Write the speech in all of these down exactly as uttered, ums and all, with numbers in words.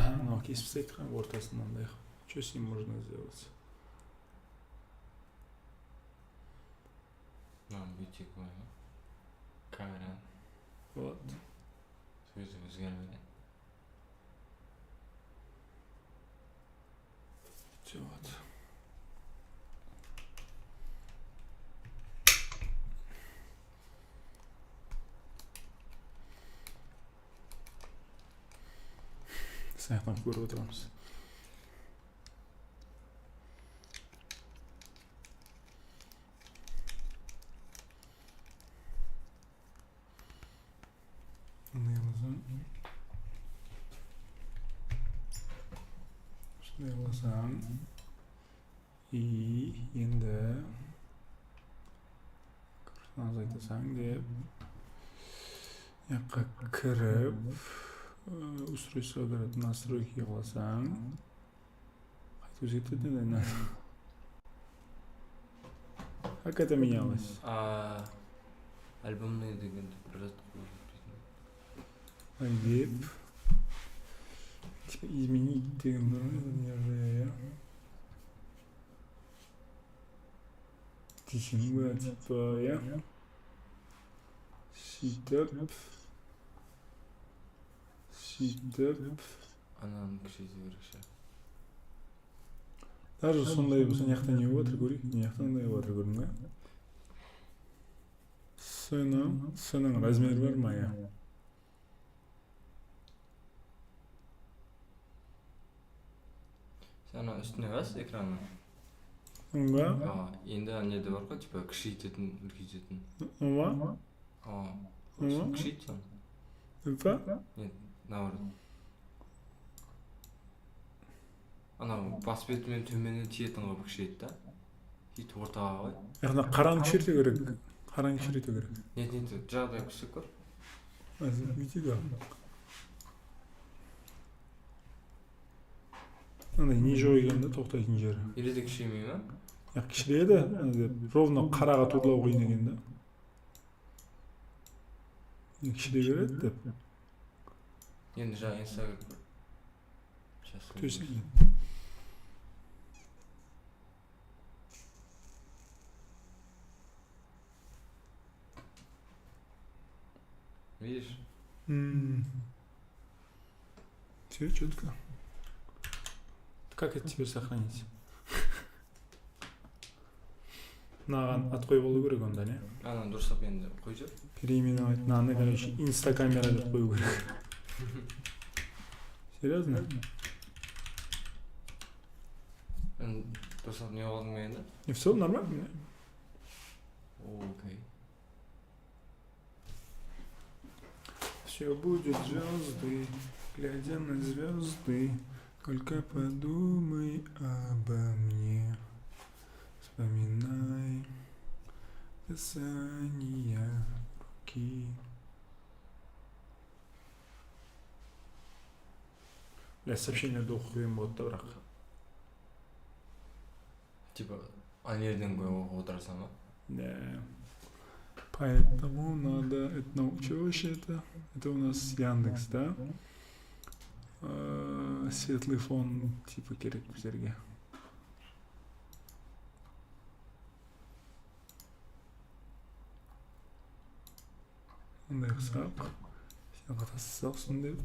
Anaw kesip taslaydı, ortasın mınanday qılıp. Что с ним можно сделать? Mınaw búytsek bola ma? Kameranı. Вот. Sózi ózgermegen. Вот. Sayaqtan kórip otırmız. Bunday qılsam. Usınday qılsam. И endi azaytasań dep, mına jaqqa kirip, ı, устройство оператора настройки qılasań. Qaytıp ózgertedi endi. Как это менялось? А, альбомный degendi bir zat qılıp. Ayıp. Типа изменить degen bar ma, ya? Deyseń ba, типа, ya? Sóytip, sóytip. Ananı kúsheytiw kerek shıǵar. Даже sonday bolsa, mına jaqta ne bolıp atır, kóreyik. Mına jaqta mınday bolıp atır, kórdiń be? Sınıń, sınıń razmeri bar ma, ya? Sen ana ústine bas ekrannıń. Oń ba? A, endi ane de bar ǵoy, tipa, kishiytetin, úlkeytetin. Oń ba? A, oń ba? Kishiyt sen. Oń ba? Нет, наоборот. Anaw bas beti menen tómenne tiyetin qılıp kishireydi da. Sóytip ortaǵa qoy. Yaǵnıy qarańǵı kishiretiw kerek. Qarańǵı kishiretiw kerek. Нет, нет, jaǵday kúshirtip kór. Házir búytedi. Anday ne joq eken da toqtaytın jeri. Ele de kishiremey ma? Ya kishiredi, rovno qaraǵa tuwrılaw qıyın eken da. Kishirey beredi dep. Endi jańa Instagram. Сейчас. Kúteseń. Видишь? М. Всё чётко. Как это теперь сохранить? Mınaǵan at qoyıp alıw kerek onda, ne? Anan durıslap endi qoyıp jibir. Переименовать. Mınanı, короче, instakamera dep qoyıw kerek. Серьёзно? Endi durıslap ne qıldıń ba endi? Не, всё нормально, ne? Okey. Всё будет, звёзды, глядя на звёзды, только подумай обо мне. Вспоминай касание руки. Bля, сообщениелерdi oqıp kóreyin boladı da, biraq. Tipa, ana jerden kóre oqıp otırasań ba? Да. Поэтому надо это научилась это. Это у нас Яндекс, да? Э, светлый фон, типа, керек bizlerge. Mınday qısqaq. Sen qatasız saqsın dep.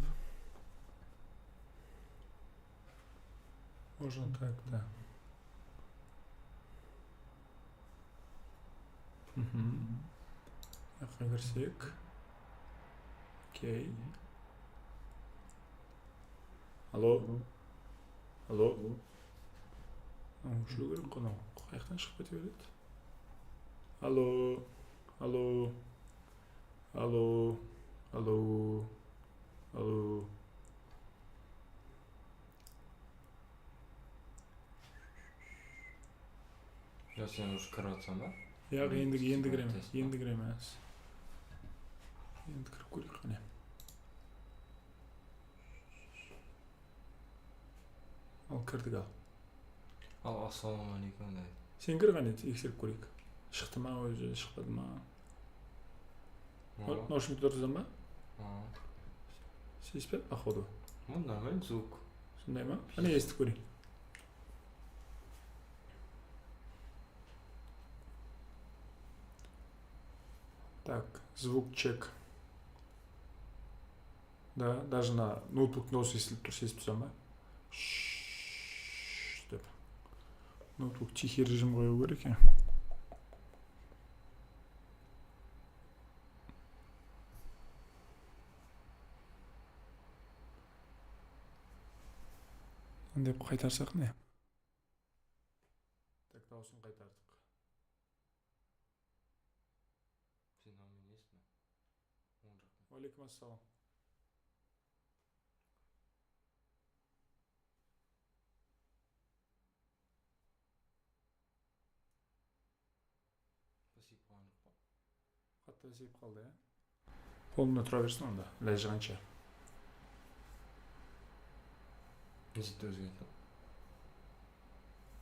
Можно так, да. Мгм. Mına jaqqa kirsek. Okey. Allo. Allo. Mınaw óshiriw kerek qo, mınaw. Qayaqtan shıǵıp kete beredi? Allo. Allo. Allo. Allo. Allo. Ya sen уже kirip atsań ba? Yoq, endi, endi kiremiz, endi kiremiz. Endi kirip kóreyik, qáne. Al, kirdik, al. Al, assalawma aleykum, dayı. Sen kir, qáne, teksirip kóreyik. Shıqtı ma ózi, shıqpadı ma? Naushniki turǵızǵan ba? Seyis pe, походу? Ну, нормальный звук. Bunday ma? Qáne, esitip kóreyin. Tak, zvuk chek. Da, даже mına noutbuktıń dawısı esitilip tur, sezip tursań ba? Shshsh dep. Noutbuk тихий режим qoyıw kerek eken. Dep qaytarsaq ne? Tak, dawısın qaytardıq. Sen menen esitme. Oń jaqtan. Waleykum assalam. Pasayıp qalǵan joq pa? Qattı pasayıp qaldı, ya. Polnıy tura bersin onda, ilajı qansha. Niyeti ózgerdi.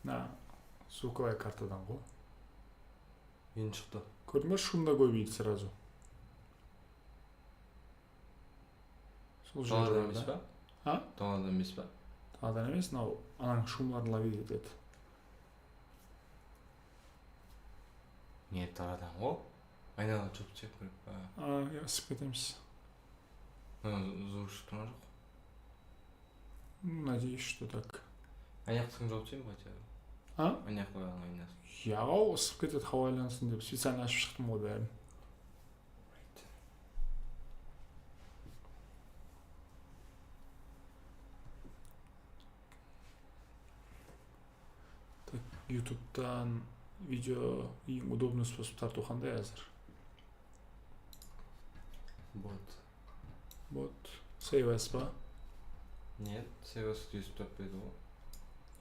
Mına, звуковой kartadan ǵo. Endi shıqtı. Kórdiń be, шум da kóbeydi сразу. Sol jeri bar da. Dalada emes pa? Ha? Dalada emes pa? Daladan emes, mınaw anań шумların ловить etedi. Ne, daladan ǵo. Aynalanıp jawıp tastap kerek pa? A, ya, ısıp ketemiz. Mına, zıw shıǵıp turǵan joq. Надеюсь, что так. Aniyaqtıń jawıp tastayın ba, хотя бы? Ha? Aniyaq qoyalım aynasın. Ya, ısıp ketedi, hawa aylansın dep, специально ashıp shıqtım ǵoy bárin. Так, ютубтан видео eń удобный способ tartıw qanday házir? Bot. Bot. Save as pa? Нет, save as YouTube tartpaydı ǵo.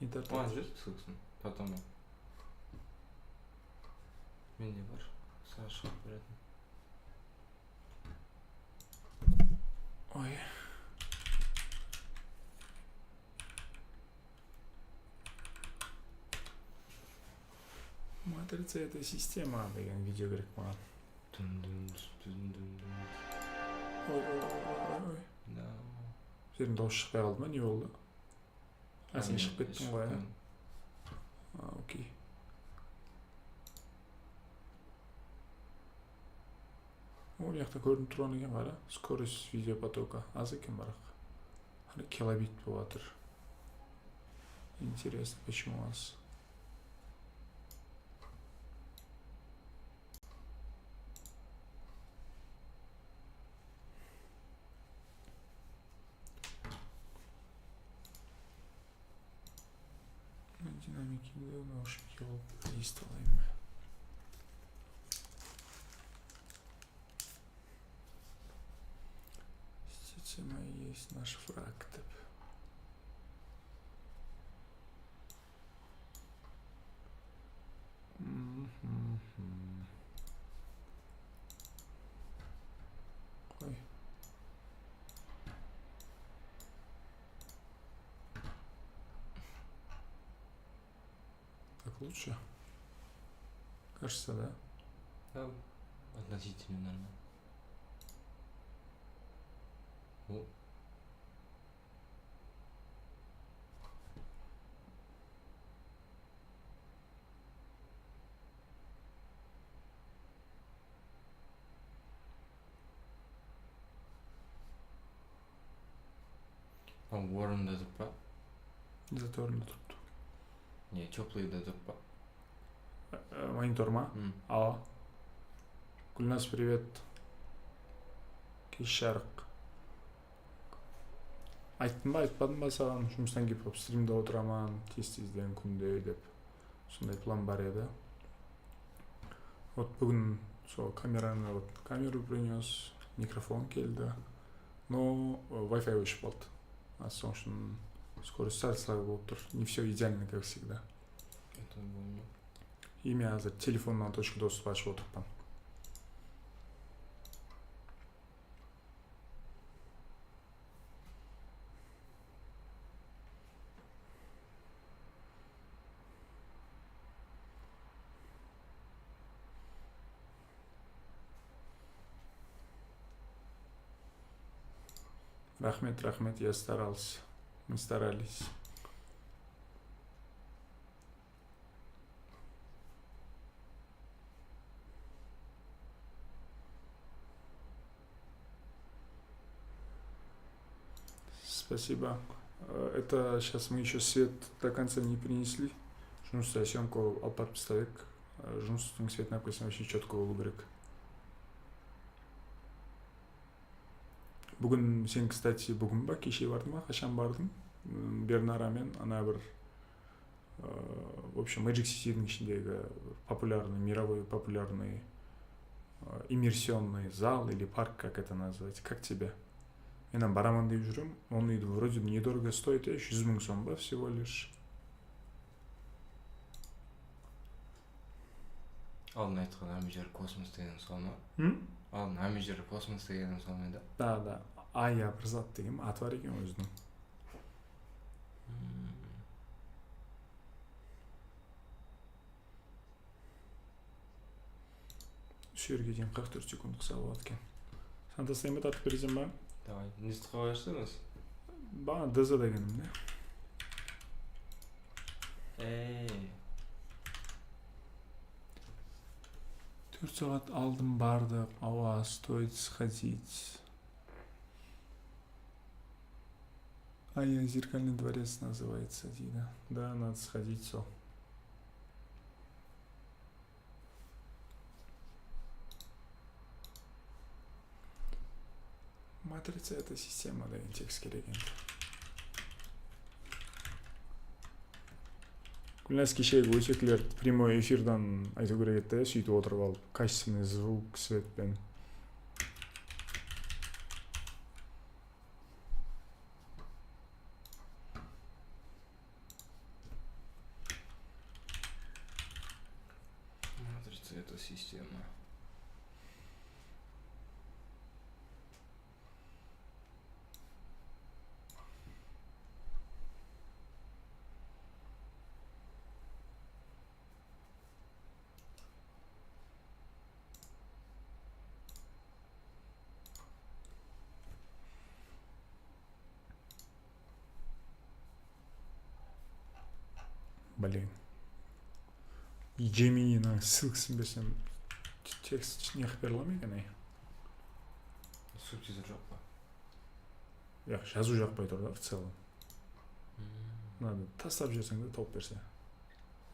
Ne tartadı? Oǵan júr, ссылкасын. Tartaman. Mende bar. Sırá shıǵıp beretin. Oy. Matrica это система degen video kerek maǵan. Dún, dún, dún, dún, dún. Oy, oy, oy, oy, oy. Da. Jerim dawıs shıqpay qaldı ma, ne boldı? A, sen shıǵıp kettiń ǵoy, a? A, okey. O, mıyaqta kórinip turǵan eken, qara. Скорость видеопотока az eken, biraq. Qara, kilobit bolıp atır. Интересно, почему az? Dinamik naushniki qılıp list alayın. Сеть сама есть наш враг dep. Qoy. Так лучше? Кажется, да? Да, относительно нормально. О. Ornında turıp pa? Zat ornında turıptı. Ne, teplıyda turıp pa? E, monitor ma? Awa. Gúlnaz, привет. Kesh jarıq. Ayttım ba, aytpadım ba saǵan, jumıstan kelip strimde otıraman, tez-tezden kúnde dep. Sonday plan bar edi. Вот, búgin sol kameranı, вот, kameru принёс, mikrofon keldi. Но, e, Wi-Fi óship qaldı. Sonıń ushın скорость sál-sál bolıp tur. Не всё идеально, как всегда. Это болмайды. И men házir telefonnan точка доступты ashıp otırıppan. Raxmet, raxmet, Yastar Alıs. Мы старались. Спасибо. Э, это щас мы ещё свет до конца не принесли. Jumısta syomkaǵa alıp barıp taslayıq. Э, jumıstıń svetin ápkelseń, вообще chetko bolıw kerek. Búgin sen, кстати, búgin ba, keshe bardıń ba, qashan bardıń? M, Bernara men ana bir, э, в общем, Magic Citydiń ishindegi популярный, мировой популярный, э, иммерсионный зал или парк, как это назвать, как тебе? Men hám baraman dep júrem. Onı úydi вроде бы недорого стоит, e, júz mıń som ba, всего лишь. Aldın aytqan hámme jeri kosmos degen sol ma? Hım? Aldın hámme jeri kosmos degenim sol ma edi? Da, da. Aya bir zat degen atı bar eken óziniń. Hmm. Usı jerge deyin qırq tórt sekund qısa boladı eken. San taslayın ba, tartıp bereseń ba? Davay. Nesti qoyasız? Baǵana D Z degenim ne? Ey. Tórt saat aldın bardıq. Awa, стоит сходить. Aya, Зеркальный дворец называется, deydi. Да, надо сходить, sol. Матрица — это система degen tekst kerek endi. Gúlnaz keshegi óseklerdi прямой эфирden aytıw kerek edi de, sóytip otırıp alıp, качественный звук, свет penen. Матрица — это система. Блин. Gemini'niń ссылкасын bersem, tekst ne qılıp bere ala ma eken, ey? Subtitr joq pa? Yaq, jazıw jaqpay tur da, в целом. Hmm. Mınanı taslap jiberseń de, tawıp berse.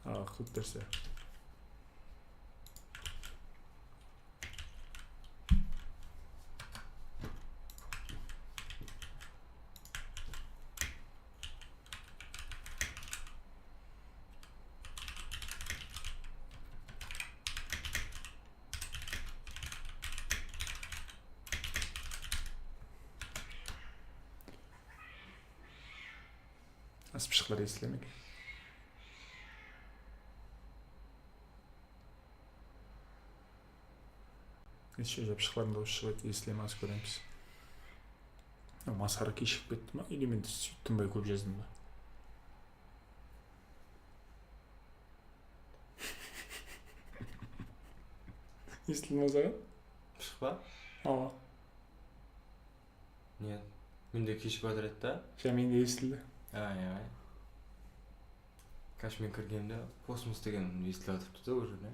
A, qılıp berse. Asıp shıqlar esile me eken? Ещё japshıqlardıń dawısı shıǵıp edi, esile me, az kóremiz. Ya, masqara keshigip ketti ma? Или men sóytip tımbay kóp jazdım ba? Esitildi ma saǵan? Pıshıq pa? Awa. Нет. Mende keshigip atır edi da. Ja, mende esitildi. Ay, ay. Kash men kirgende kosmos degen esitilip atırıptı da, уже, ne?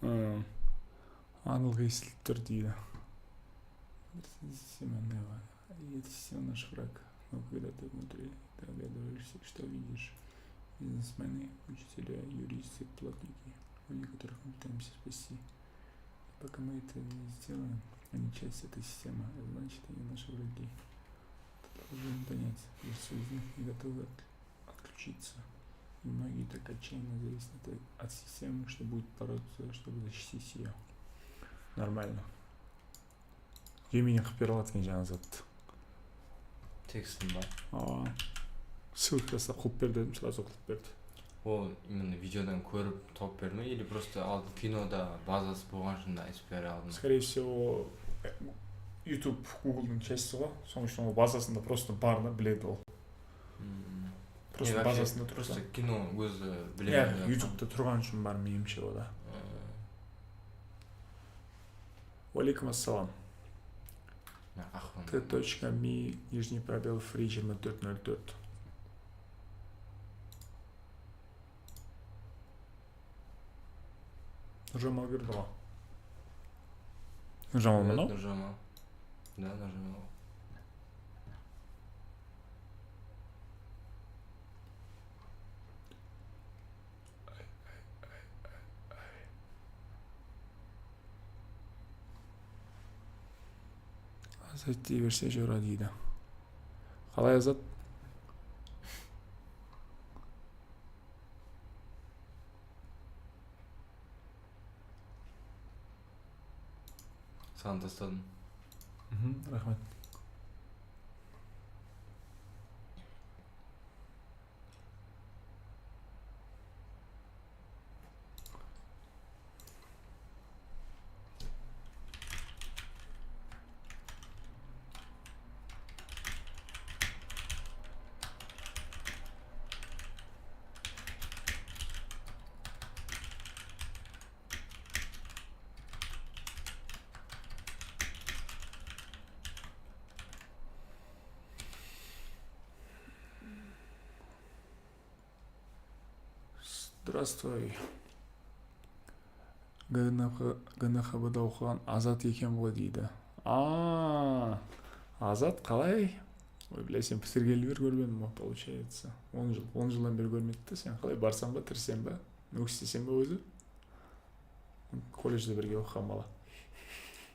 Hmm. Anılǵa esitilip tur, deydi. Если всё наш враг, но когда ты внутри, ты оглядываешься, что видишь? Бизнесмены, учителя, юристы, плотники, люди, которых мы пытаемся спасти. И пока мы это не сделаем, они часть этой системы, а значит, они наши враги. Тут уже не понять, большинство из них не готовы от- отключиться. И многие так отчаянно зависят от, от системы, что будут бороться, чтобы защитить её. Нормально. Gemini qılıp bere aladı eken jańa zattı. Tekstin ba? Awa. Ссылкасын qılıp ber dedim, сразу qılıp berdi. Ol именно videodan kórip tawıp berdi me, или просто aldın kinoda bazası bolǵan shında aytıp bere aldı ma? Скорее всего, YouTube, Google'dıń части ǵoy. Sonıń ushın ol bazasında просто bar da, biledi ol. Hmm. Просто bazasında turıptı. Просто kino ózi biledi. Ya, YouTube'da turǵanı ushın bar, menimshe, o da. Hmm. Waleykum assalam. Aqpın. T точка me, нижний пробел, free jigirma tórt nol tórt. Nurjamal kirdi ǵo. Nurjamal mınaw? Nurjamal. Da, Nurjamal. Azat dey berse jora deydi. Qalay, Azat? Saǵan tasladım. Mhm, raxmet. Здравствуй. G N H, G N H B da oqıǵan Azat eken ǵoy deydi. A, Azat qalay? Oy, bilay, sen pitirgenli beri kórmedim ǵo, получается. On jıl, on jıldan beri kórmedik te, sen qalay, barsań ba, tiriseń ba? Nókis deseń ba ózi? Kolledjde birge oqıǵan bala.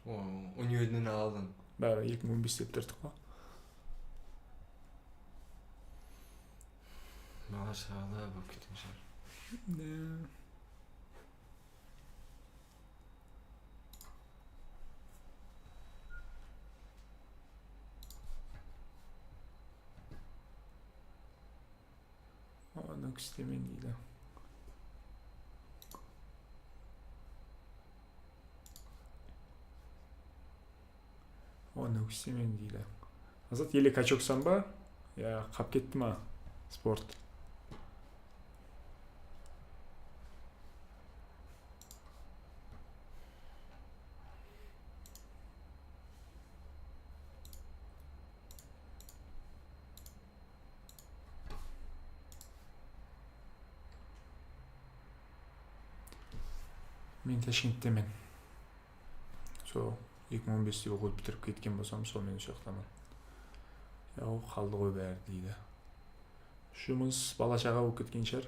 O, universitetten aldın. Bári eki mıń on bes dep turdık ǵo. Bala shaǵada bolıp ketken shıǵar. Ne? Oǵan Nókis demen deydi. Oǵan Nókis demen deydi. Azat, ele kachoksań ba? Ya, qap ketti ma? Sport. Men Tashkenttemen. Sol eki mıń on beste oqıwdı pitirip ketken bolsam, sol men usı jaqtaman. Yaw, qaldı ǵoy bári, deydi. Jumıs, bala-shaǵa bolıp ketken shıǵar.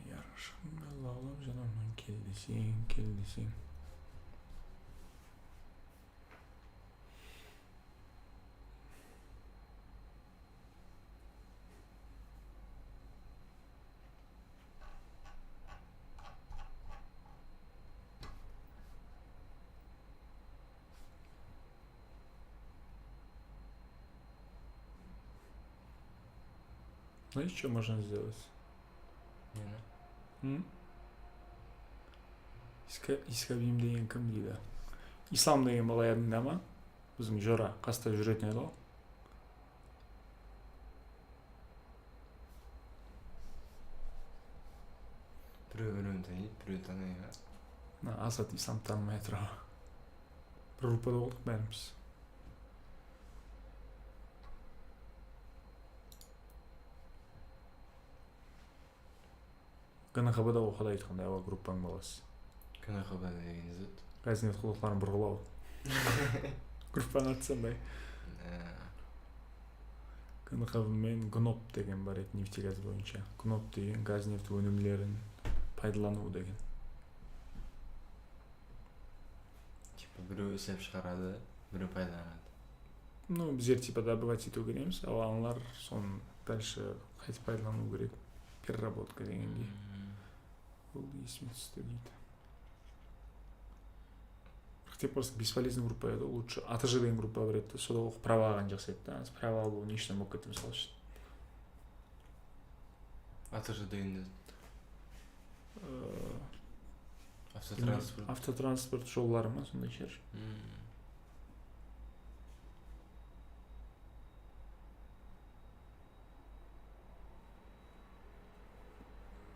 Yarashıǵıńa lawlam janaman, kel deseń, kel deseń. Знаешь, что можно сделать? Neni? Hı? Iska-, Iskabim degen kim deydi? Islam degen bala yadında ma? Biziń jora qasta júretin edi ǵo. Birew birewin tanıydı, birew tanımaydı. Mına Azat Islam tanımay atır ǵo. Bir gruppada oqıdıq bárimiz. G N H B da oqıdı aytqanday, awa, gruppań balası. G N H B degen zat. Gaznet qudlıqların burǵılaw. Gruppanıń atı sonday. Ee. G N H B men Gnop degen bar edi, neftegaz boyınsha. Gnop degen gazneft ónimlerin paydalanıw degen. Tipa, birew islep shıǵaradı, birew paydalanadı. Ну, bizler, tipa, добывать etiw kerekmiz, al anılar sonı дальше qaytıp paydalanıw kerek, переработка degendey. Hmm. Ol esime tústi, deydi. Biraq tep barsa бесполезный gruppa edi, лучше A T J degen gruppa bar edi, soda oqıp prava alǵan jaqsı edi da. Házir prava alıp, ne ishten bolıp ketti, mısal ushın. A T J degende? Avtotransport. Avtotransport jolları ma, sonday jer. Hmm.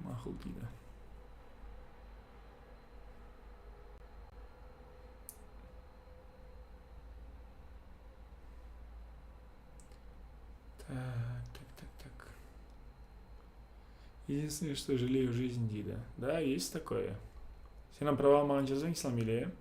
Maqul deydi. Tak, tak, tak, tak. Единственное, что жалею жизнь deydi. Да, есть такое. Sen hám prava almaǵan jazbań, Islam, ele?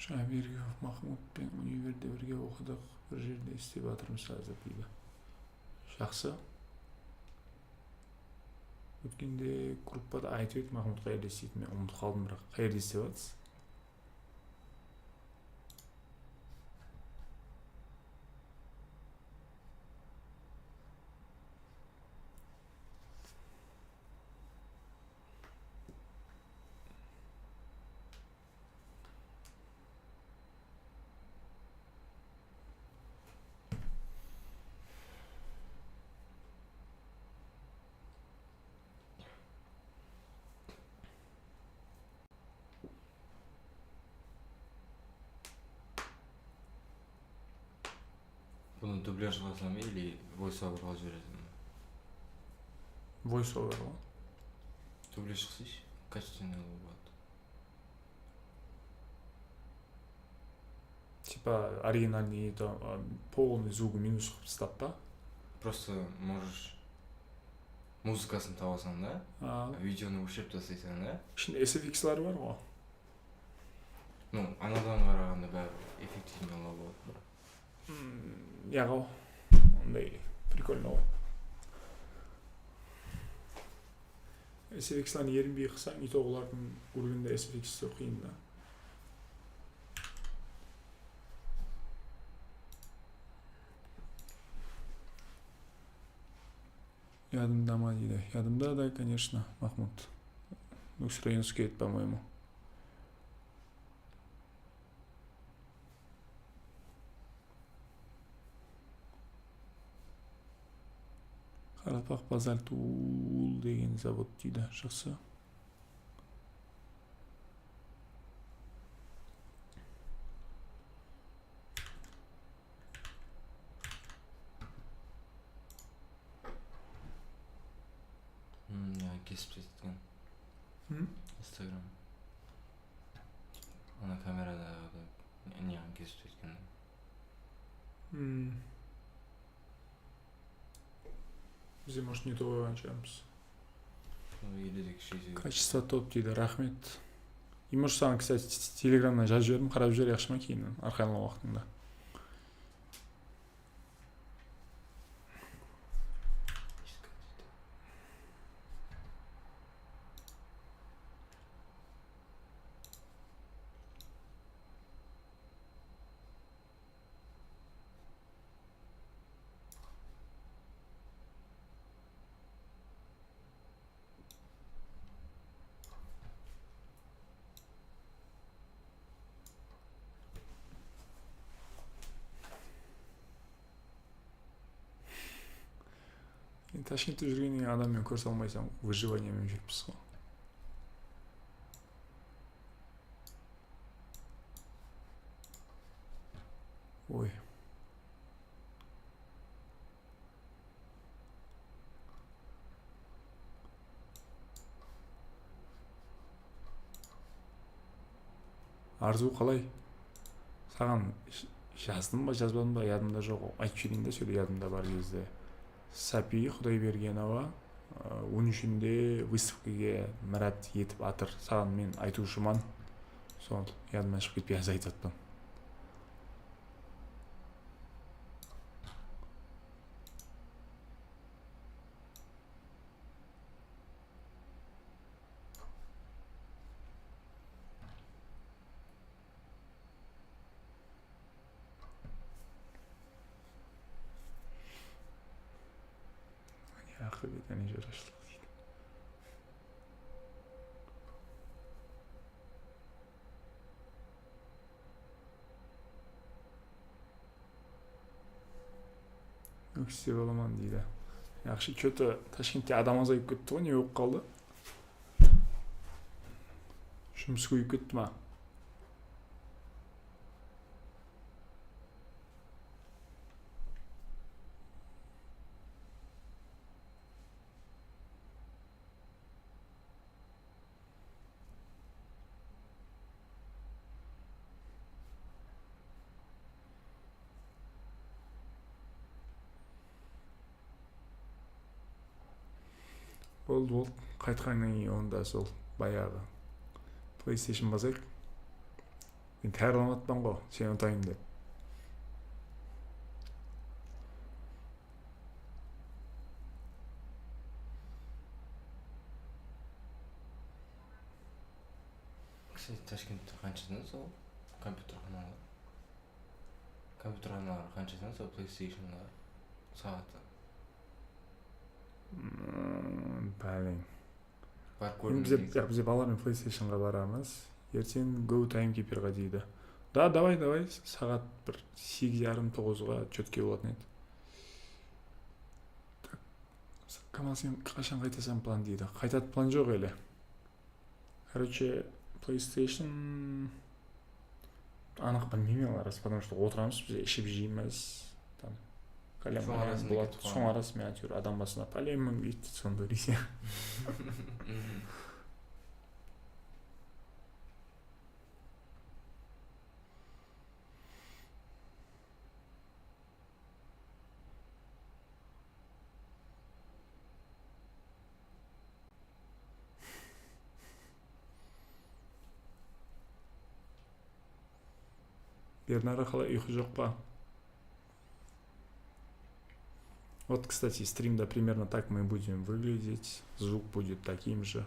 Jańabergenov Mahmud penen univerde birge oqıdıq, bir jerde islep atırmız házir, deydi. Jaqsı. Ótkende gruppada aytıp edi, Mahmud qayerde isleydi, men umıtıp qaldım, biraq qayerde islep atırsız? Bunı dublyaj qılasań ba ili voice over qılıp jiberesań ba? Voice over ǵo. Dublyaj qılsayshı, качественный qılıp boladı. Типа оригинальный, это, а, полный звук minus qılıp taslap pa? Просто можешь muzıkasın tabasań da, a, videonı óshirip taslaysań da. Ishinde S F X lar bar ǵo. Ну, anadan qaraǵanda báribir effektivnıy boladı. Hmm, ya ǵo, onday прикольно ǵo. S F X lardı erinbey qılsań, и то olardıń úrninde S F X istew qıyın da. Yadımda ma deydi. Yadımda da, конечно, Mahmud. Nókis Rayonskiy edi, по-моему. Qaraqalpaq Bazalt Ul degen zavod deydi. Jaqsı. Hmm, ya, kesip taslaydı eken. Hı? Instagram. Ana kamerada ne, ne kesip taslaydı eken. Hmm. Bizde, может, не то qoyǵan shıǵarmız. Или de kishiyse. Качество топ deydi, raxmet. Imur, saǵan, кстати, telegramnan jazıp jiberdim, qarap jiber, yaqshı ma, keyin arqayınlaw waqtıńda. Endi Tashkentte júrgennen keyin adam menen kórise almaysań, выживание menen júrippiz ǵo. Oy. Arzıw qalay? Saǵan j-, jazdım ba, jazbadım ba, yadımda joq. Aytıp jibereyin de, sóyle yadımda bar gezde. Sapiy Qudaybergenova, ı, on úshinde выставkaǵa mirát etip atır. Saǵan men aytıwshıman. Sol yadımnan shıǵıp ketpey, házir aytıp atpan. Qıbetane jarashlıq deydi. Ókse bolaman deydi. Yaqshı, chota Tashkentte adam azayıp ketti ǵoy, ne bolıp qaldı? Jumıs kóbeyip ketti ma? Boldı, boldı. Qaytqannan keyin onda sol bayaǵı PlayStation basayıq. Men tayarlanıp atpan ǵo, seni utayın dep. Kstati, Tashkentte qanshadan sol kompyuter xanalar? Kompyuter xanalar qanshadan sol PlayStationlar saatı? Mm, báleń. Barıp kórdim. Bizler, ya, bizler balalarmen PlayStationǵa baramız. Erteń Go Timekeeperǵa deydi. Da, davay, davay, saat bir segiz yarım, toǵızǵa chotki bolatın edi. Tak, Kamal, sen qashan qaytasań plan deydi. Qaytadı plan joq ele. Короче, PlayStation anıq bilmeymen, Aras, потому что otıramız, biz iship jeymіз, там, kálem, soń arasında boladı, ketip soń arası men, áytewir, adam basına pálemmeń deydi, sonda deyse. Bernara, qalay, uyqı joq pa? Вот, кстати, стримда примерно так мы будем выглядеть. Звук будет таким же.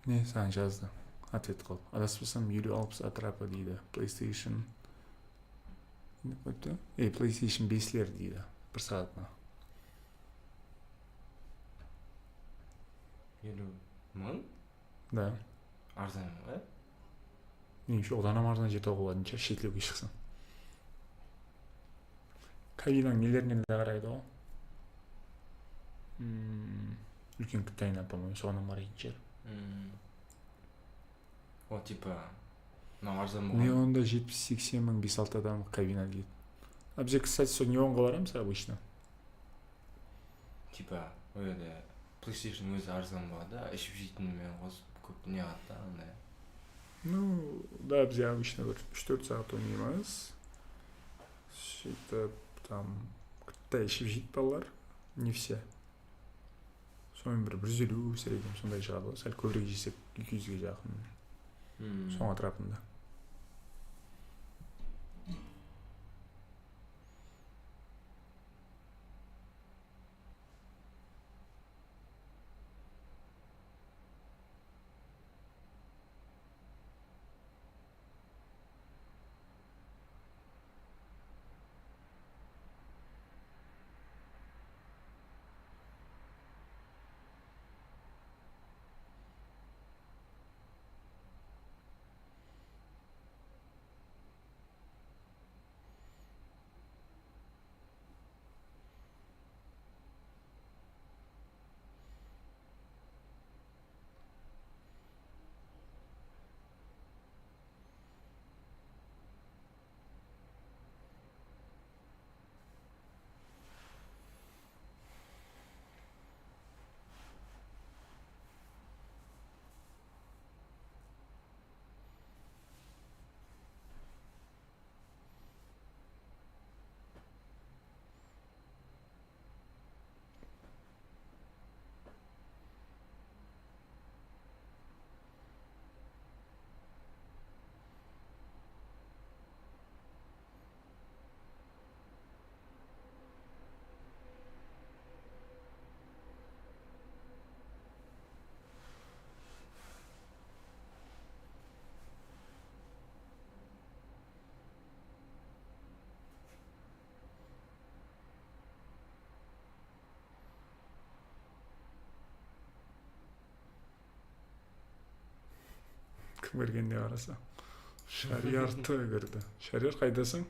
Ne, saǵan jazdı. Otvet qılıp. Adaspasam, eliw alpıs átirapı deydi. PlayStation. Ne qoyıptı? E, PlayStation besler deydi. Bir saatına. Eliw mıń? Da. Arzan ǵoy. Menimshe, odan hám arzan jete qoyıp atırınsha, shetlewge shıqsın. Kabinanıń nelerine de qaraydı ǵoy. Hmm, úlken kitayın, по-моему, soǵan hám qaraytın shıǵar. Hmm. O, tipa, mınaw arzan bolǵan. Neonda jetpis-seksen mıń bes-altı adam kabina deydi. A, bizler, кстати, sol neonǵa baramız обычно. Tipa, o jerde PlayStation ózi arzan boladı, iship jeytin menen qosıp kóp ne qıladı da, anday. Ну, da, bizler обычно bir úsh-tórt saat oynaymız. Sóytip, там, кітапты iship jeydi balalar. Не все. Soń bir, bir júz eliw в среднем sonday shıǵadı ǵoy. Sál kóbirek jeysek, eki júzge jaqın. Hmm. Soń átirapında. Bergende qarasa. Shariyar T kirdi. Shariyar, qaydasań?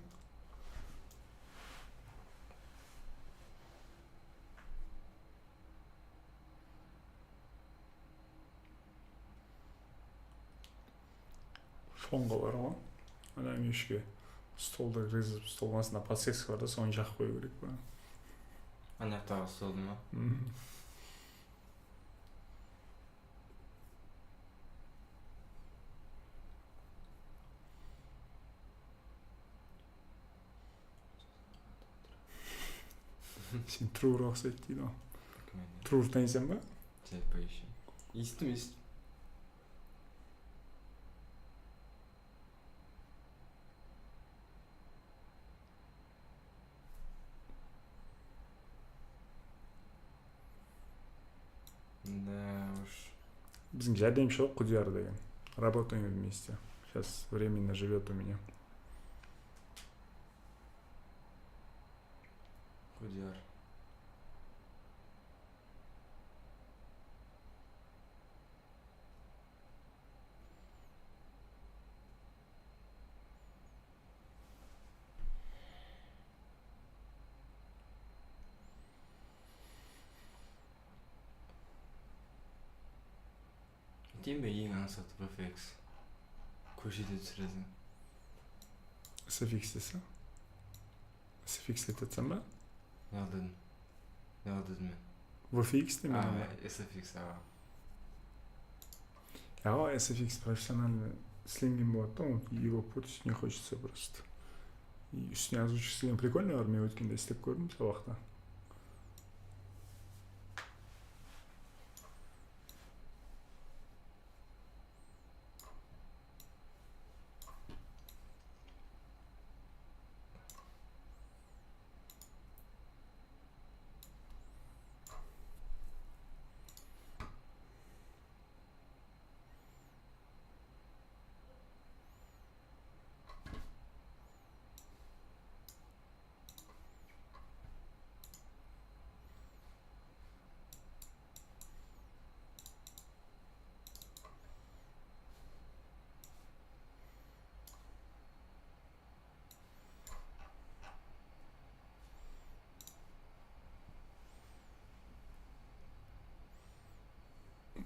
Shonǵalar ǵo. Ana, meshke stoldı kirgizip, stol basında podseska bar da, sonı jaǵıp qoyıw kerek pa? Ana jaqtaǵı stoldı ma? Mhm. Sen True uqsaydı deydi ǵo. True tanıysań ba? Esittim, esittim. Да уж. Biziń járdemshi ǵo Qudiyar degen. Работаем вместе. Сейчас временно живёт у меня. Qudiyar. Aytayın ba, eń ańsat V F X? Kóshede túsireseń. S F X deseń. S F X aytıp atırsań ba? Ne qıl dedim? Ne qıl dedim men? V F X deme. A, S F X, awa. Awa, S F X professionalno islengen boladı da, его портить не хочется просто. И ústine ozvuchka islegen прикольно bar, men ótkende islep kórdim sabaqta.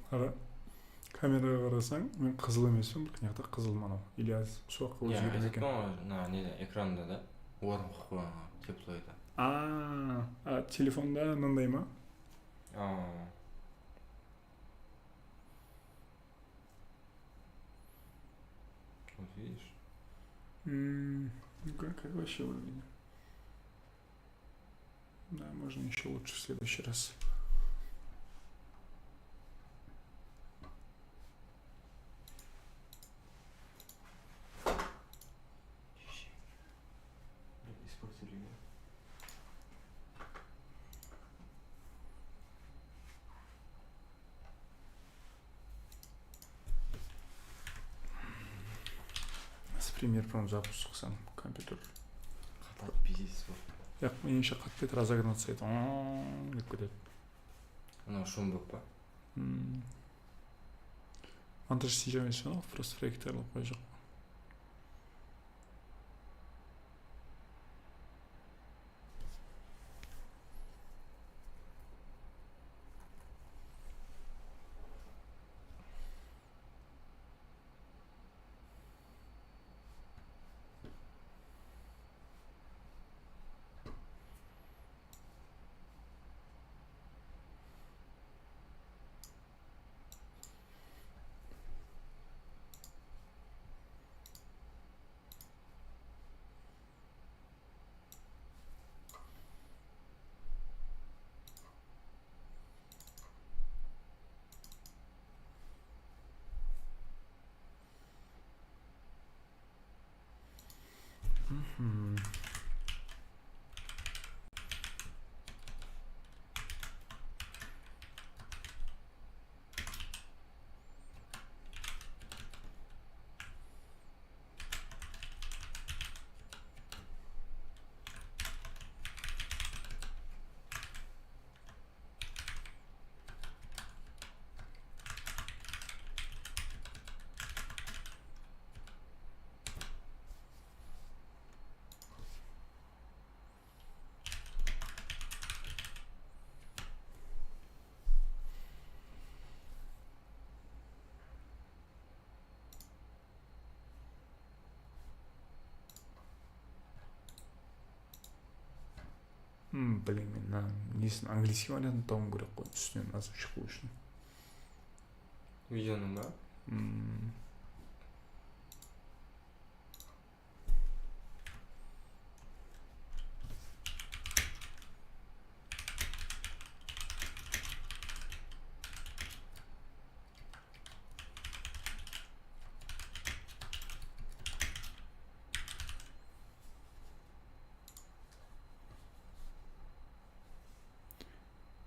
Qara, kameraǵa qarasań, men qızıl emespen, biraq mına jaqta qızıl manaw. Ilyas, usı waqqa ózgeredi eken. Ya, aytaman ǵoy, mına, nede, ekranda da orın qoyıp qoyǵan, teployda. A, a, telefonda mınanday ma? A. Вот видишь? М, ну как, как вообще выглядит? Да, можно ещё лучше в следующий раз. Блин, испортили, да? С Premiere Pro-м запуск qılsam, kompyuter. Qatı pizdes bol. Yaq, men enshe qatı razognaться etedi. Dep ketedi. Anaw shum bolıp pa? Hmm. Montaj isleyjaq emes, anaw, просто проекторлap qoyajaq. Hmm, bilmeymen, mına nesin, angliyskiy variantın tabıwım kerek ǵoy, ústinen azır shıǵıw ushın. Videonıń ba? Hmm.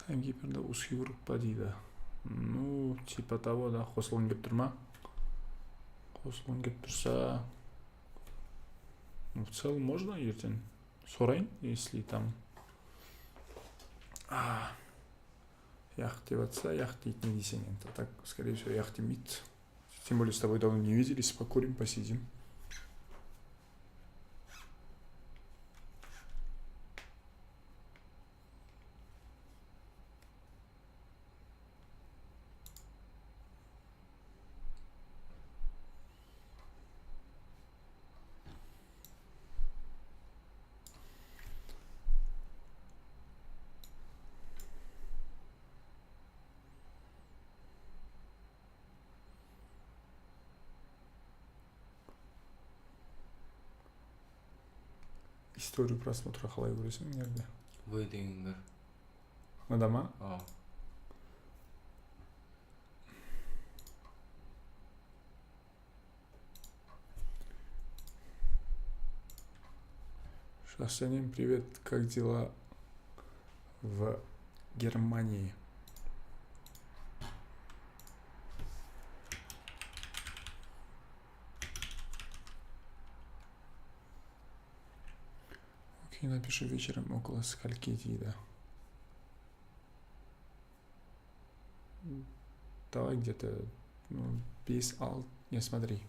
Timekeeperda uskiy urıp pa deydi. Ну, типа того, да, qosılǵıń kep tur ma? Qosılǵıń kep tursa, ну, в целом можно erteń. Sorayın, если там. А, yaq dep atsa, yaq deydi, ne deyseń endi. Так, скорее всего, yaq demeydi. Тем более, с тобой давно не виделись, покурим, посидим. Историю просмотра qalay kóreseń, nerede? V degen bar. Mında ma? A. Шахсенем, привет, как дела в Германии? Окей, напишу вечером около скольки, deydi. Давай где-то, ну, bes, altı, не, смотри.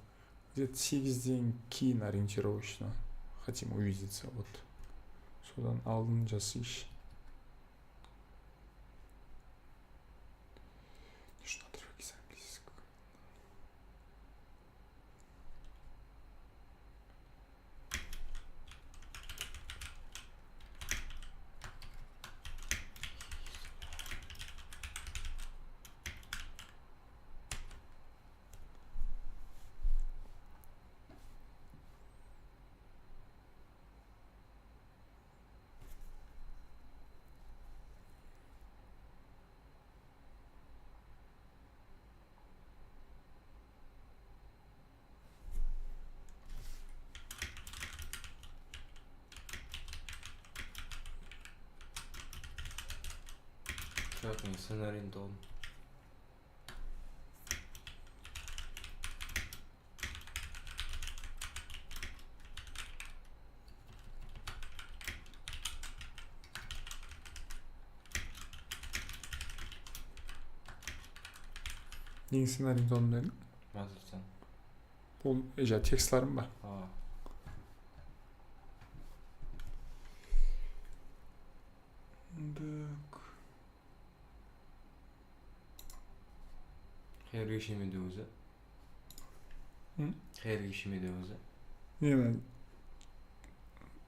Где-то segizden keyin ориентировочно хотим увидеться, вот. Sodan aldın jasayshı. Что надо, английский? Scenariyin toǵın. Neniń scenariyin toǵın dediń? Matricani. Bul, e, ja, tekstlerim ba? A. Tak. Qayerge shemedi ózi? Hı? Qayerge shemedi ózi? Neni?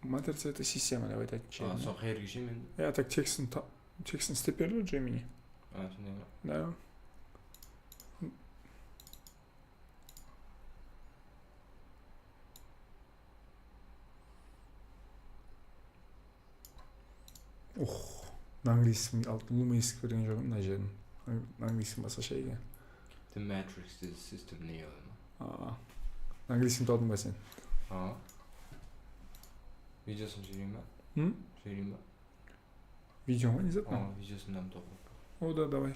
Matrica это система dep aytayınshı. A, sol qayerge shemedi? Ya, tak tekstin ta-, tekstin islep berdi ǵoy Gemini. A, sonday ma? Da. Uh, angliysin al, ulıwma esitip kórgen joq edim mına jerin. Angliysin basqasha eken. The Matrix is a system, Neo ma? Aa, angliysin tadıń ba sen? A. Videosın jiberiyin ba? Hı? Jiberiyin ba? Video ma, ne zat? A, videosın da toqıp. O da, давай.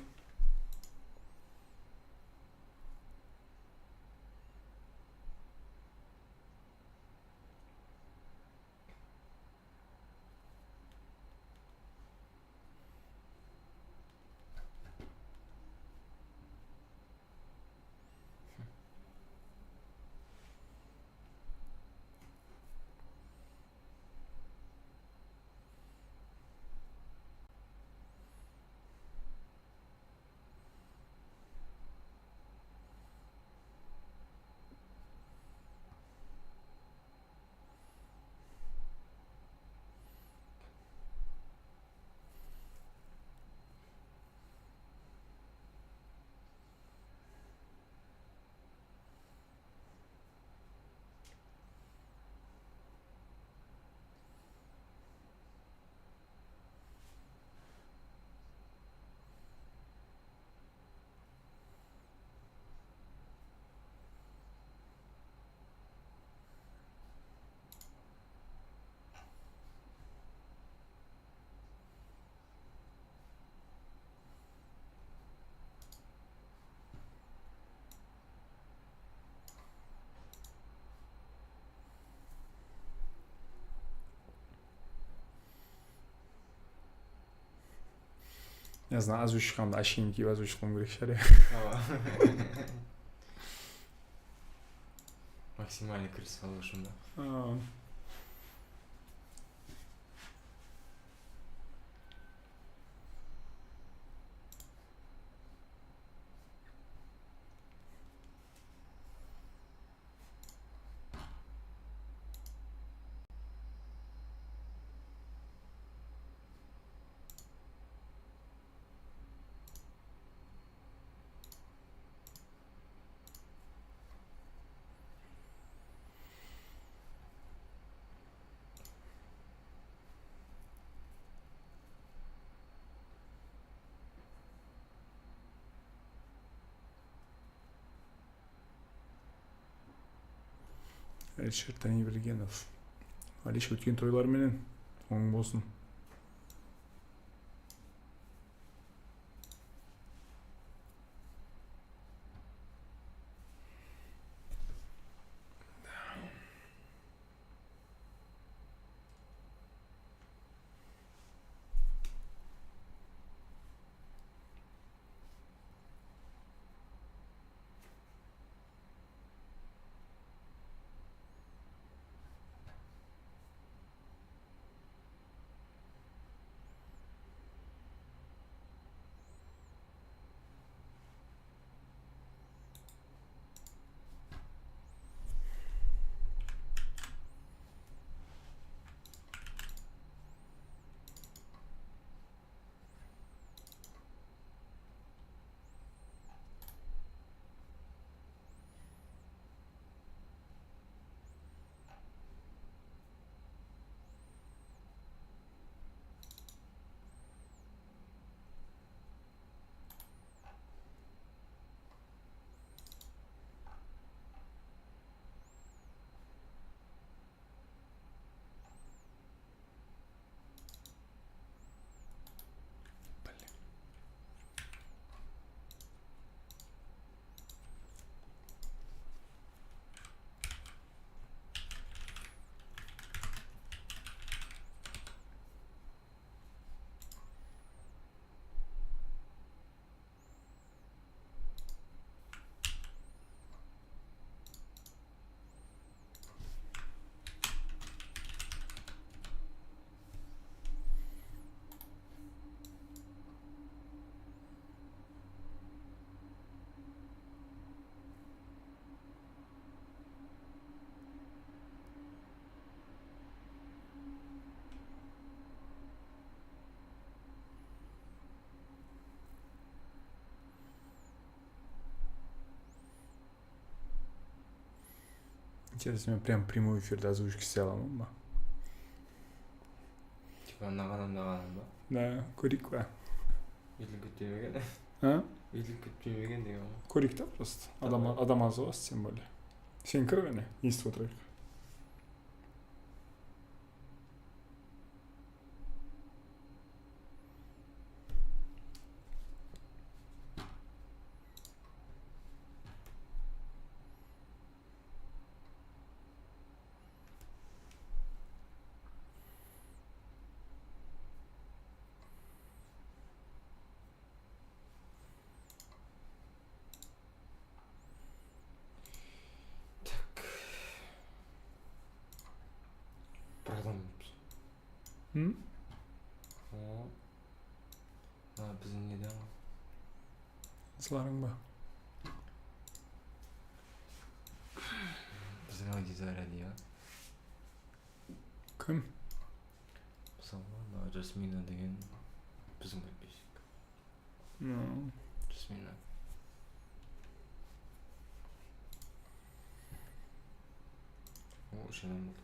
Ne знаю, озвучкамdı әsheyim kiyip озвучка qılıwım kerek shıǵar, ya. Awa. Maksimalnıy kiris alıw ushın ba? Awa. Alisher Taniybergenov. Alish, ótken toylar menen oń bolsın. Интересно, men прям прямой efirde озвучка isley alaman ba? Типа, mınaǵan, mınaǵan ba? Da, kóreyik pa? Edil kútpemegen. Ha? Edil kútpemegen degen ǵoy. Kóreyik ta, просто. Adam, adam az ǵoy, тем более. Sen kir qáne, esitip otırayıq. Tak. Bir adam. Hı? O. Ha, biziń neden? Qızlarıń ba? Biziń auditoria diye. Kim? Mısalı, mına Jasmina degen biziń podpisчик. No. Jasmina. O, úsh adam boldı.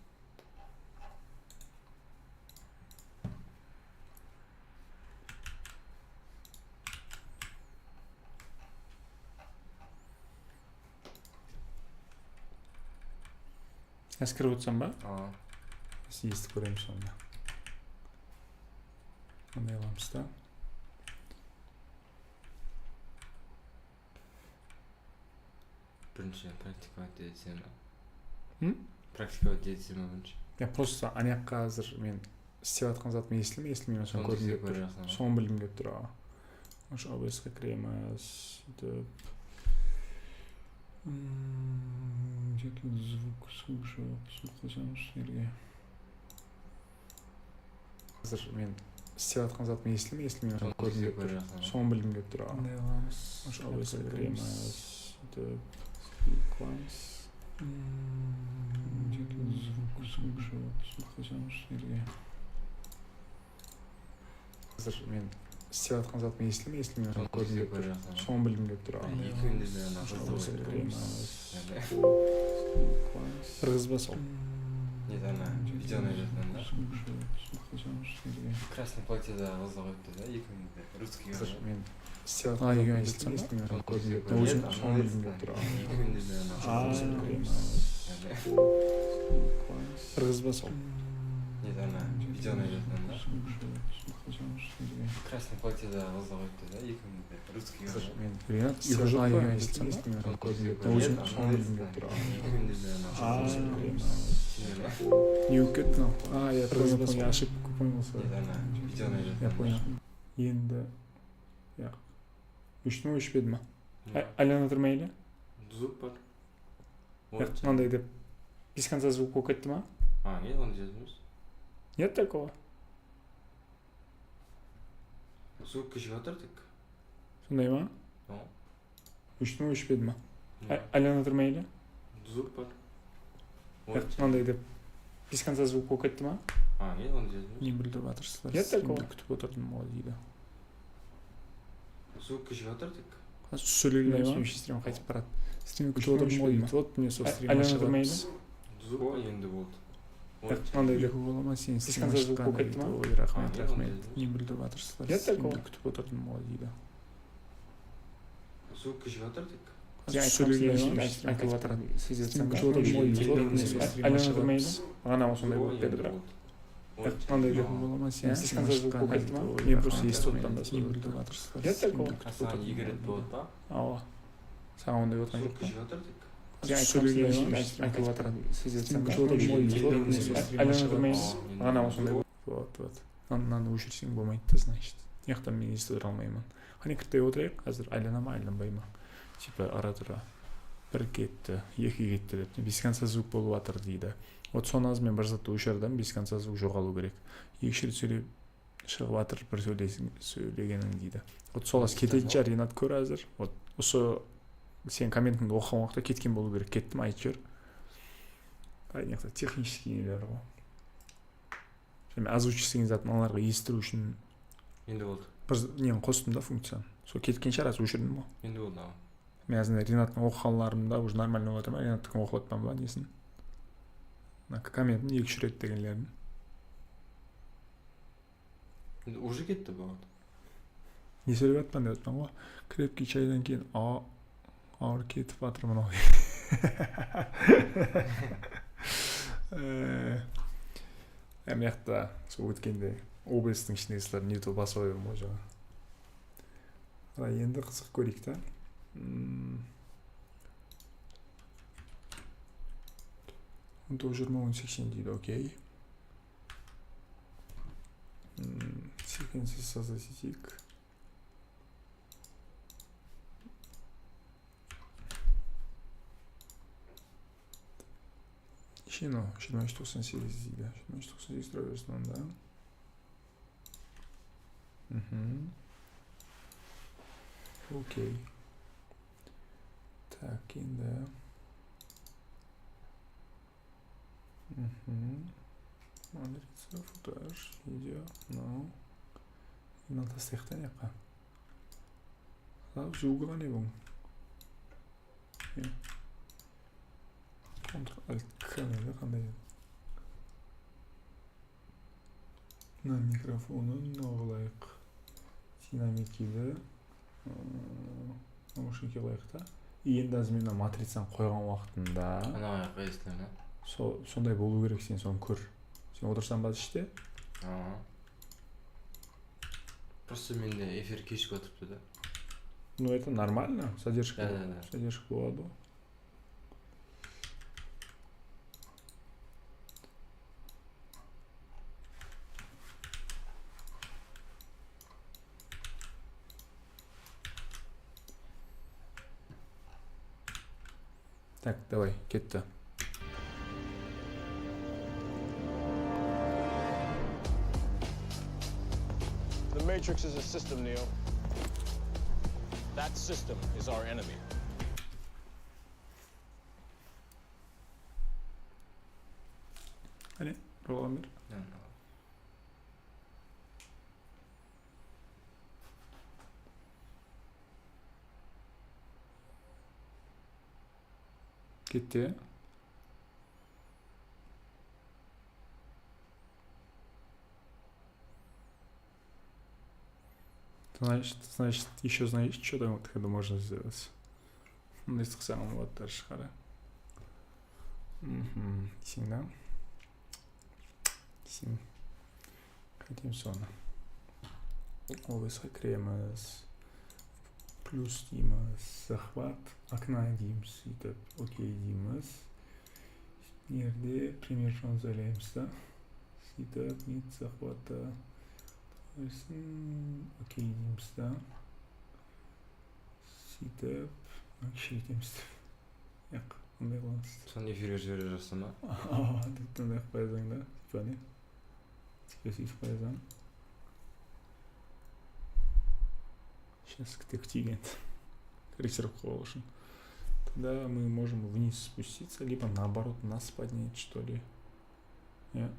Házir kirip otırsam ba? Aa. Esitip kóremiz sonda. Qanday qılamız da? Birinshi praktikovать etsem. Hı? Praktikovать etsem birinshi. Ya, просто anayaqqa házir men islep atqan zatım esitlemey, esitlemey, sonı kórgim kelip tur. Sonı bilgim kelip tur, awa. Osh OBS-qa kiremiz. Sóytip. Hmm, jeke zvuk, zvuk joq. Zvuk qoysamız nerge? Házir men islep atırǵan zatım esitile me, esitilmey me? Sonı kórgim kelip tur. Sonı bilgim kelip tur. Qanday qılamız? Osh OBS-qa kiremiz. Sóytip. Qılamız. Hmm, jeke zvuk, zvuk joq. Zvuk qoysamız nerge? Házir men islep atırǵan zatım esitile me, esitilmey me? Sonı kórgim kelip tur. Sonı bilgim kelip tur. Eki kúnde de anaǵı. Bir qız ba sol? Ne, ana, videonı ayıratan da. Красный платьеда qızdı qoyıptı da, eki kúnde de. Rúskiy. Házir men islep atırǵan zatım esitile me, esitilmey me? Sonı kórgim kelip tur. Sonı bilgim kelip tur. Eki kúnde de anaǵı. Bir qız ba sol? Ne, ana, videonı ayıratan da. Красный платьеда qızdı qoyıptı da, eki kúnde de. Rúskiy. Házir men Rinat, uyqı joq pa? Esittim, esittim. Ózim sonı bilgim kelip tur. Ne bolıp ketti? A, ya, понял, понял, ошибка, понял. Ya, понял. Endi, ya. Óshti me, óshpedi ma? Aylanatır ma ele? Zvuk bar. Ya, mınanday dep. Без конца звук bolıp ketti ma? A, ne, onı jazamız. Нет такого. Zvuk keship atır tek. Sonday ma? Óshti me, óshpedi ma? Aylanatır ma ele? Zvuk bar. Ya, mınanday dep. Без конца звук bolıp ketti ma? A, ne, onı jazamız. Neni bildirip atırsızlar? Нет такого. Strimdi kútip otırdım ǵoy, deydi. Zvuk keship atır tek. Házir sóyleydi me, sóyleydi me, qaytıp baradı. Strimdi kútip otırdım ǵoy, deydi. Вот, mine, sol strim ashıp atırmız. Zvuk endi boldı. Mınanday dep. Uyqı bola ma, sen strim ashıp atırǵan? Oy, raxmet, raxmet. Neni bildirip atırsızlar? Strimdi kútip otırdım ǵoy, deydi. Zvuk keship atır tek. Házir sóyleydi me, aytıp atır. Strimdi kútip otırdım ǵoy, deydi. Aylanatır ma ele? Maǵan da sonday bolıp berdi, biraq. Mınanday dep. Uyqı bola ma, sen strim ashıp atırǵan? Men просто esitip otırdım da, sonday. Нет такого. Saǵan eki ret boladı da. Awa. Saǵan onday otırǵan joq pa? Aylanatır ma ele? Maǵan da sonday bolıp. Вот, вот. Mınanı óshirseń bolmaydı da, значит. Mıyaqtan men esitip almayman. Qáne, kirip otırayıq. Házir aylana ma, aylanbay ma? Tipa, ara-tura. Bir ketti, eki ketti dep. Без конца звук bolıp atır, deydi. Вот, sonı az men bir zattı óshirdim, без конца звук joǵalıw kerek. Eki ret sóylep shıǵıp atır, bir sóyleseń, sóylegeniń, deydi. Вот, sol az ketedi, Rinat, kór házir. Вот, usı sen kommentińdi oqıǵan waqıtta ketken bolıw kerek, ketti me, aytıp jiber. Ay, ne qısa, технический neler ǵoy. Jáne озвучить degen zatın alarǵa esitiriw ushın. Endi boldı. Bir z-, neni qostım da, funkciyanı. Sol ketken shıǵar, az óshirdim ǵoy. Endi boldı, awa. Men azında Rinattıń oqıǵanlarımda уже нормально bolıp atır ma, Rinattıkın oqıp atpan ba, nesin? Mına kommentin eki-úsh ret degenlerin. Endi уже ketti bu. Ne sóylep atpan dep atpan ǵoy. Krepkiy chaydan keyin a-, awır ketip atır mınaw. Eee, mıyaqta sol ótkende OBS-tiń ishinde sizler не то basıp alıp júrmen ǵoy jańa. Mına endi qızıq kóreyik ta. Hmm. On toǵız, jigirma, on seksen deydi, okey. Hmm, sekvensiz sazda seçeyik. Shino, jigirma úsh toqsan segiz deydi. Jigirma úsh toqsan segiz tura bersin onda. Mhm. Okey. Tak, endi. Mhm. Matrica, footage, video, no. Mına taslayıq ta mıyaqqa. Al, zvugı qane bunıń? Ya. Ctrl Alt K mende qanday edi? Mına mikrofonın alayıq. Dinamitiydi. Aa, naushnik alayıq ta. Endi házir men mına matricanı qoyǵan waqtında. Ana, ayaqqa esitedi. So-, sonday bolıw kerek, sen sonı kór. Sen otırsań ba ishte? Aa. Просто mende efir keshigip atırıptı da. Ну, это нормально, задержка. Да, да, да. Задержка boladı. Tak, davay, ketti. The Matrix is a system, Neo. That system is our enemy. Qáne, urǵan ber. Ketti. Значит, значит, еще, значит, что там вот, когда можно сделать? Mınday sıqsań, вот, даже qara. Мгм, deseń da. Deseń. Qáytemiz onı. Obsqa kiremiz. Plyus deymiz. Захват окна deymiz. Sóytip, okey deymiz. Mına jerde пример joqtan saylaymız da. Sóytip, нет захвата. Bersin, okey deymiz da. Sóytip, kishireytemiz. Yaq, bunday qılamız. Sonı efirge jibere jazsa ma? Awa, dep bunday qılıp qoyasań da, tipani. Tipke sóytip qoyasań. Сейчас ktek tiygen. Korrekciya qoyıw ushın. Тогда мы можем вниз спуститься, либо наоборот нас поднять, что ли. Iya.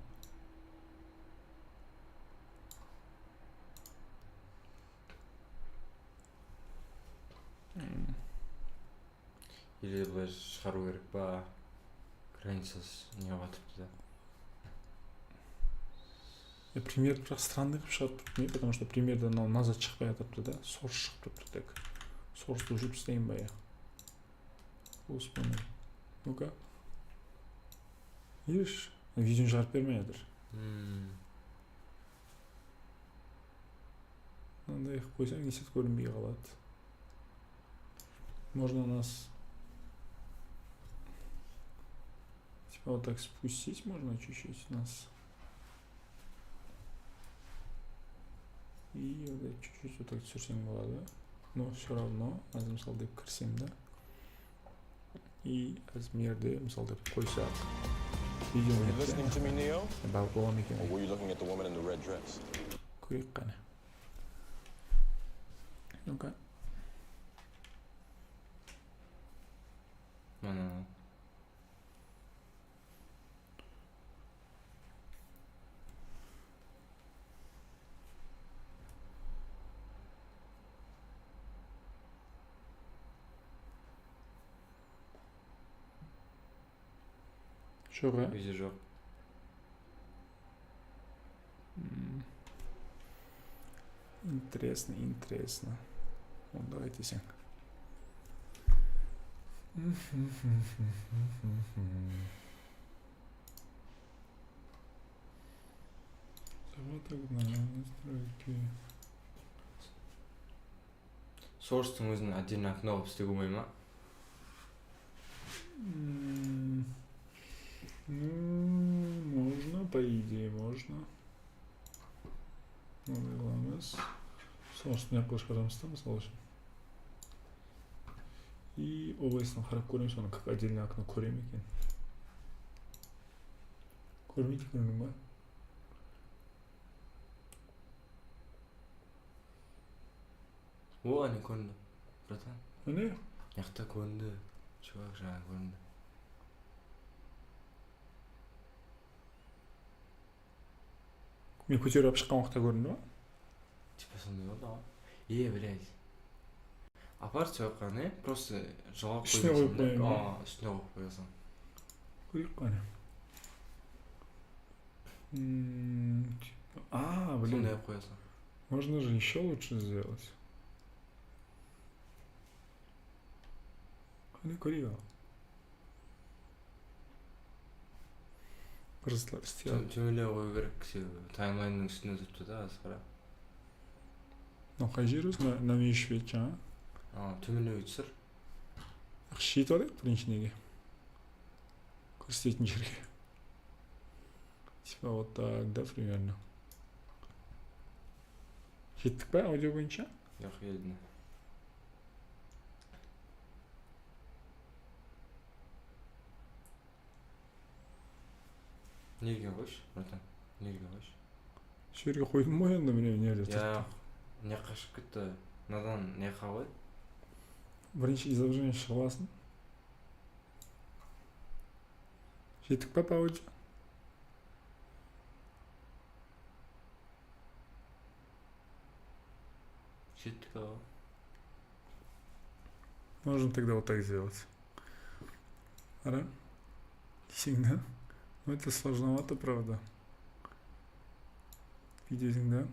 Или bılay shıǵarıw kerek pa? Granicası ne qılıp atırıptı da. Ya, пример biraq странный qılıp shıǵarıp turıptı, ne? Потому что примерden mınaw назад shıqpay atırıptı da, source shıǵıp turıptı tek. Sourcetı óshirip taslayın ba, ya? Господи. Ну-ка. Видишь, videonı shıǵarıp bermey atır. Hmm. Mınanday qılıp qoysam, esep kórinbey qaladı. Можно нас, типа, вот так спустить, можно чуть-чуть нас. И вот так чуть-чуть вот так túsirseń boladı. Но всё равно, házir, mısal, dep kirsem da. И házir mına jerde, mısal, dep qoysaq. Were you listening to me, Neo? Bal bola ma eken? Or were you looking at the woman in the red dress? Kóreyik qáne. Ну-ка. Mana. Joq, a? Video joq. Hmm. Интересно, интересно. Onda qayteseń. Завод окна, настройки. Sourcetıń ózin отдельно окно qılıp islewge bolmay ma? Ну, можно, по идее, можно. Mınday qılamız. Sourcetı mına jaqqa shıǵaramız da, mısal ushın. И obstan qarap kóremiz, onı как отдельное окно kóre me eken. Kórmeydi ekenbiń ba? O, áne kórindi, bratan. Mine. Mıyaqta kórindi. Chuvak, jańa kórindi. Men kóterip alıp shıqqan waqıtta kórindi ma? Tipa sonday boldı ǵoy. E, блядь. Apar, chuvak, áne, просто joǵarı. Ústine qoyıp qoyaman. Aa, ústine qoyıp qoyasań. Kóreyik qáne. Aa, блин. Sonday qılıp qoyasań. Можно же ещё лучше сделать. Qáne, kóreyik al. Bir zatlar istey al. Tómenlege qoyıw kerek, sebebi taymlaynnıń ústinde turıptı da, azıra. Mınaw qay jeri ózi? Mına, mına meshit jańa. Aa, tómenlege túsir. Shiytip alayıq birinshi nege. Kórsetetin jerge. Типа вот так, да, примерно. Jettik pa audio boyınsha? Yoq, endi. Nerge qoyshı, bratan, nerge qoyshı. Shu jerge qoydım ǵoy endi, mine, nerede turıptı. Ya, ne qashıp ketti. Mınadan ne qa qoy. Birinshi izobrazenie shıǵıp alsın. Jettik pa, Pavıja? Jettik, awa. Можно тогда вот так сделать. Qara. Deseń da. Ну, это сложновато, правда. Videosıńda.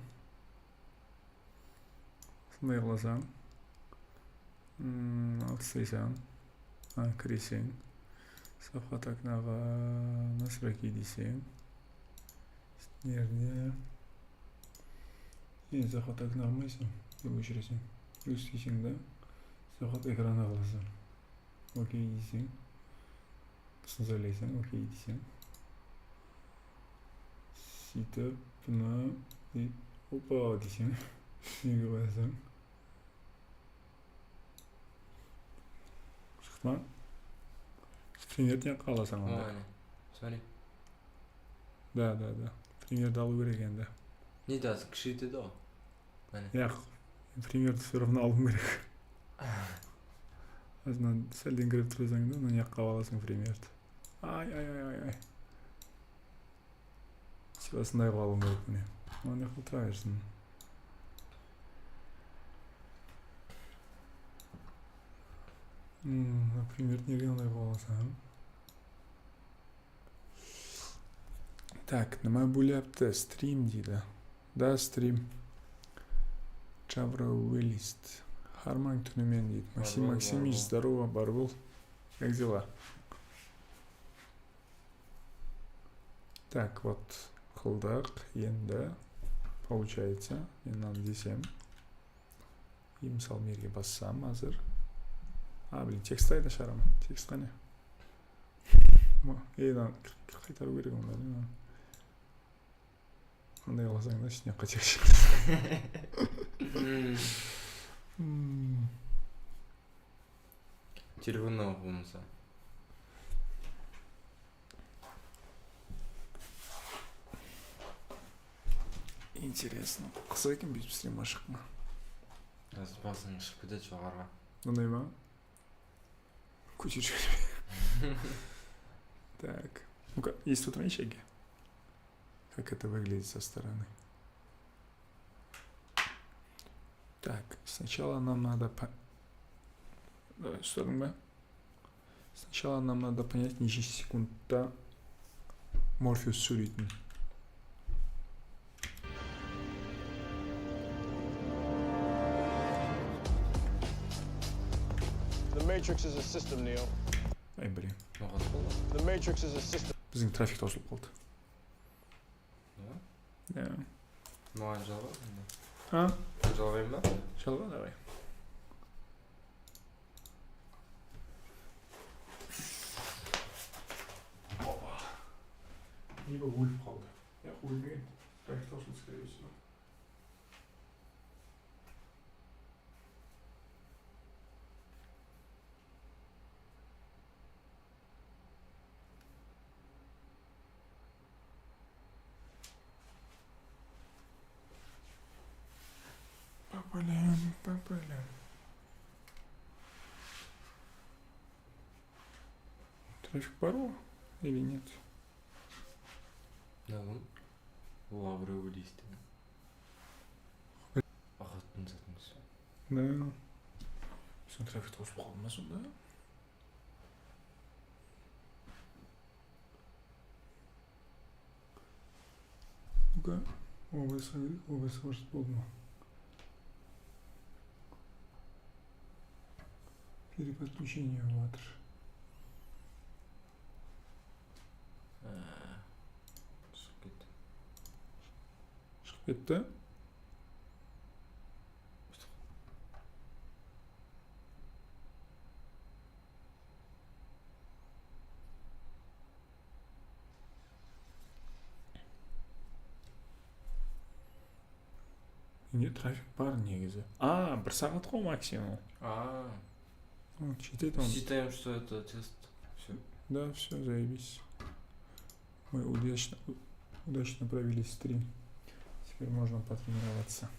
Usınday qılasań. Hmm, altıstaysań. Ha, kireseń. Safhat oknaǵa nastroyki deyseń. Nerede? Endi safhat oknaǵa almaysań, dep óshireseń. Plyus deyseń da, safhat ekranı qılasań. Okey deyseń. Usını saylayseń, okey deyseń. Sóytip, bunı, opa deyseń. Ústine qoyasań. Shıqtı ma? Primerdi ne qılasań onda? Áne. Sorry. Da, da, da. Primerdi alıw kerek endi. Ne de azır kishireytedi ǵo. Áne. Yaq, primerdi всё равно alıwım kerek. Azınan sálden kirip turasań da, mına jaqqa alasıń primerdi. Ay, ay, ay, ay, ay. Sırasınday qılıp alıwım kerek mine. Mına ne qılıp tura bersin. Hmm, primerdi nerge qılıp alasań? Tak, nima bolyapti? Stream deydi. Da, stream. Chavra Welist. Harmań túnimen deydi. Maksim Maksimich, здорово, bar bol. Как дела? Так, вот, qıldıq, endi, получается, men mınanı desem, и, mısal, mına jerge bassam házir. A, blin, tekst qayda shıǵaraman? Tekst qáne? E, mınanı qaytarıw kerek onda, mına. Qanday qılasań da, ishinen qáte shıǵasań. Hmm. Telefonnan oqıp bolmasa. Интересно. Qızıq eken, buytip stream ashıp ma? Házir basıń shıǵıp ketedi joqarıǵa. Bunday ma? Kóterip jiberme. Так. Ну-ка, esitip otırayınshı, aka. Как это выглядит со стороны? Так, сначала нам надо по-, давай, ustadıń ba? Сначала нам надо понять, neshe sekundta Morpheus sóyleytin. The Matrix is a system, Neo. Ay, блин. Noqat boldı. The Matrix is a system. Biziń trafik tawsılıp qaldı. Nima? Ya. Maǵan jalǵa endi. Ha? Jalǵayın ba? Jalǵa, давай. Opa. Lибо ólip qaldı. Yaq, ólmegen. Trafik tawsıldı, скорее всего. По полям, по полям. Trafik bar ǵo, или нет? Ne bul? Oǵan birew bildi esti. Aqıttın zatın. Da. Sen trafik qosıp qaldı ma sonda? Ну-ка, O B S ǵa kireyik, O B S ǵa boldı ma? Переподключение bolıp atır. Shıǵıp ketti. Shıǵıp ketti. Mende trafik bar negizi. A, bir saat ǵo maksimum. A. Hı, jetedi onda. Считаем, что это тест. Всё. Да, всё, заебись. Мы удачно, удачно провели стрим. Теперь можно потренироваться.